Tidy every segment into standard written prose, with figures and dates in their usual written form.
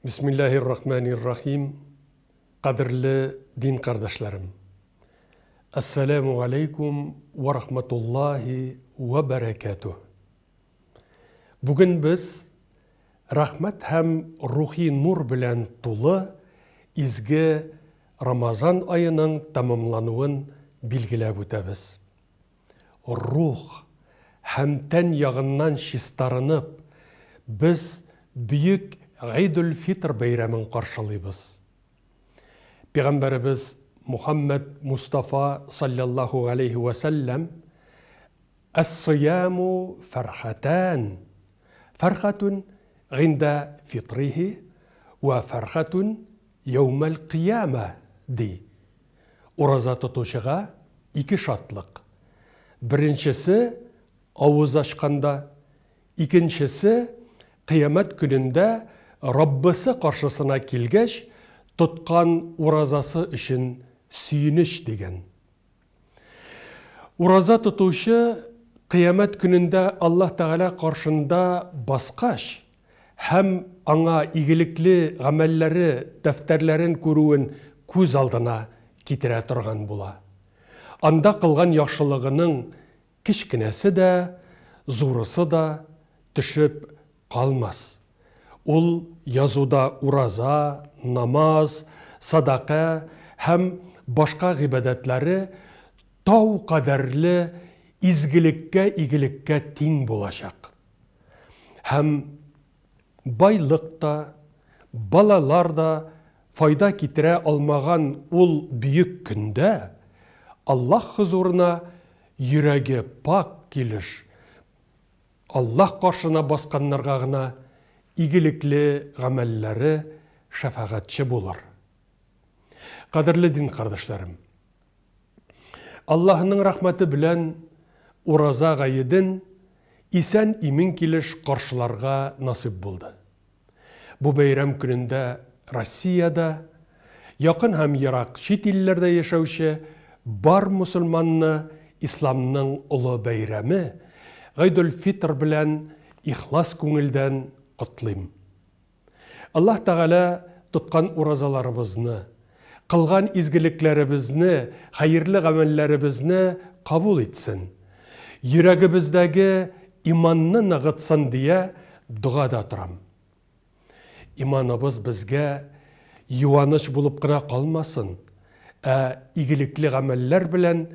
Бисмиллаһир рахманир рахим. Кадерле дин кардәшләрем. Ассаламу алейкум ва рахматуллаһи ва бәрәкәтүһ. Бүген без рәхмәт һәм рухи нур белән тулы изге Рамазан аеның тәмамлануын билгеләп үтәбез. Рух һәм тән ягыннан чистарынып, без бөек Гыйдул-Фитр бәйрәмен каршылыйбыз. Пәйгамбәребез Мухаммәд Мустафа салләллаһу галәйһи вә сәлләм, Әс-сыяму фәрхәтән, фәрхәтүн гыйндә фитрихи вә фәрхәтүн яүмәл кыямә, ди. Ураза тотучыга ике шатлык. Беренчесе, авыз ачканда, икенчесе, кыямәт көнендә Раббысы каршысына килгәч, тоткан уразасы өчен сөенеч, дигән. Ураза тотучы Кыямәт көнендә Аллаһ Тәгалә каршында баскач һәм аңа игелекле гамәлләре дәфтәрләрен күрүен күз алдына китерә торган була. Анда кылган яхшылыгының кечкенәсе дә, зурысы да төшеп калмас. Ул язуда ураза, намаз, садака һәм башка гыйбадәтләре тау кадәрле изгелеккә-игелеккә тиң булачак. Һәм байлык та, балалар да файда китерә алмаган ул бөек көндә Аллаһ хозурына йөрәге пакь килеш Аллаһ каршына басканнарга гына игелекле гамәлләре шәфәгатьче булыр. Кадерле дин кардәшләрем! Аллаһының рәхмәте белән Ураза гаеден исән-имин килеш каршыларга насыйп булды. Бу бәйрәм көнендә Россиядә, якын һәм ерак чит илләрдә яшәүче бар мөселманны исламның олы бәйрәме, Гайдел-Фитр белән ихлас күңелдән котлыйм. Аллаһ Тәгалә тоткан уразаларыбызны, кылган изгелекләребезне, хәерле гамәлләребезне кабул итсен. Йөрәгебездәге иманны ныгытсын дия догада торам. Иманыбыз безгә юаныч булып кына калмасын, ә игелекле гамәлләр белән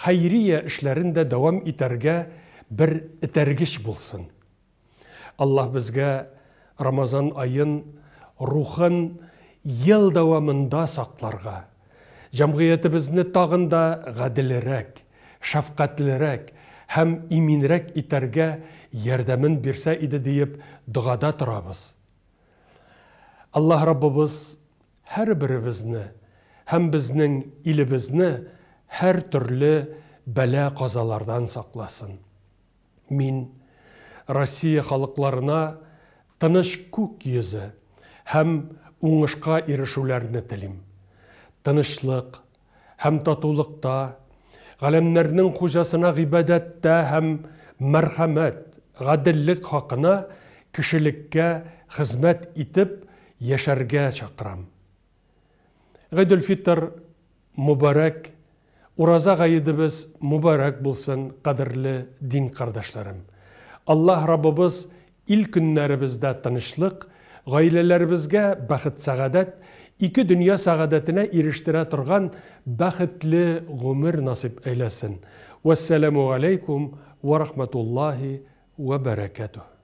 хәйрия эшләрен дә дәвам итәргә бер этәргеч булсын. Аллаһ безгә Рамазан аен рухын ел дәвамында сакларга, җәмгыятебезне тагын да гаделрәк, шәфкатьлерәк һәм иминрәк итәргә ярдәмен бирсә иде диеп догада торабыз. Аллаһ Раббыбыз һәрберебезне һәм безнең илебезне һәртөрле бәла-казалардан сакласын. Мин Россия халыкларына тыныч күк йөзе һәм уңышка ирешүләрне телим. Тынычлык һәм татулыкта, галәмнәрнең хуҗасына гыйбадәттә һәм мәрхәмәт, гаделлек хакына кешелеккә хезмәт итеп яшәргә чакырам. Гайдел-Фитр мөбарәк, Ураза гаедебез мөбарәк булсын, кадерле дин кардәшләрем! Аллаһ Раббыбыз ил-көннәребездә тынычлык, гаиләләребезгә бәхет-сәгадәт, ике дөнья сәгадәтенә ирештерә торган бәхетле гомер насыйп әйләсен. Вәссәламү галәйкүм вә рахмәтуллаһи вә бәрәкәтүһ.